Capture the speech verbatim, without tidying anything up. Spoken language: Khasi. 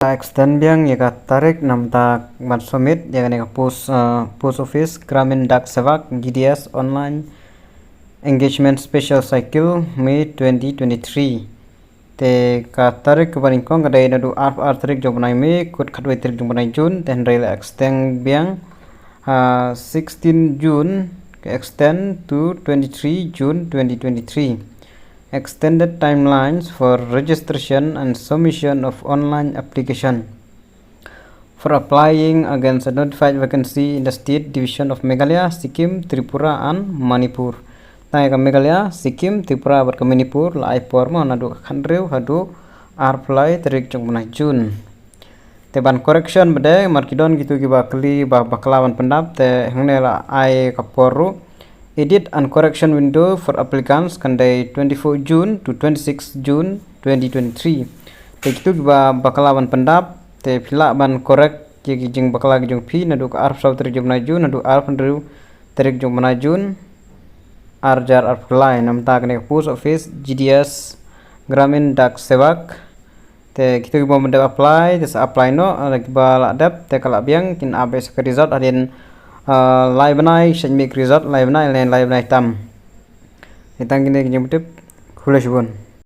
Extend biang ïa ka tarik namar ban submit ïa kane ka post, uh, post office Gramin Dak Sevak G D S online engagement special cycle May twenty twenty-three. Te ka tarik kaba nyngkong ka dei naduh arphew ar tarik jong bnai May kut khatwei tarik jong bnai June, te hynrei la extend biang, uh, sixteen June ka extend to twenty-three June twenty twenty-three. Extended timelines for registration and submission of online application for applying against a notified vacancy in the state division of Meghalaya, Sikkim, Tripura and Manipur. Tang ïa ka Meghalaya, Sikkim, Tripura bad ka Manipur la ai por mo naduh khathynriew haduh arphew lai tarik jong bnai June. Te ban correction bad mar ki don kitu kiba kylli ba bakla ban pyndap, te hangne la ai ka por ruh. Edit and correction window for applicants kan dei twenty-four June to twenty-six June twenty twenty-three. Te kitu kiba bakla ban pyndap, te phi lah ban correct ïa ki jingbakla ki jong phi naduh ka arphew saw tarik jong bnai June naduh arphew hynriew tarik jong bnai June ar hajar arphew lai, namar kane ka post office G D S Gramin Dak Sevak. Te kitu kiba ym dep apply te sa apply noh, lada kiba la dep te ka la biang, kin ap sa ka result hadien, uh, lai bnai, shait mih result lai bnai, lai, lai bnai tam. Te tang kine ki jingpyntip, khublei shibun.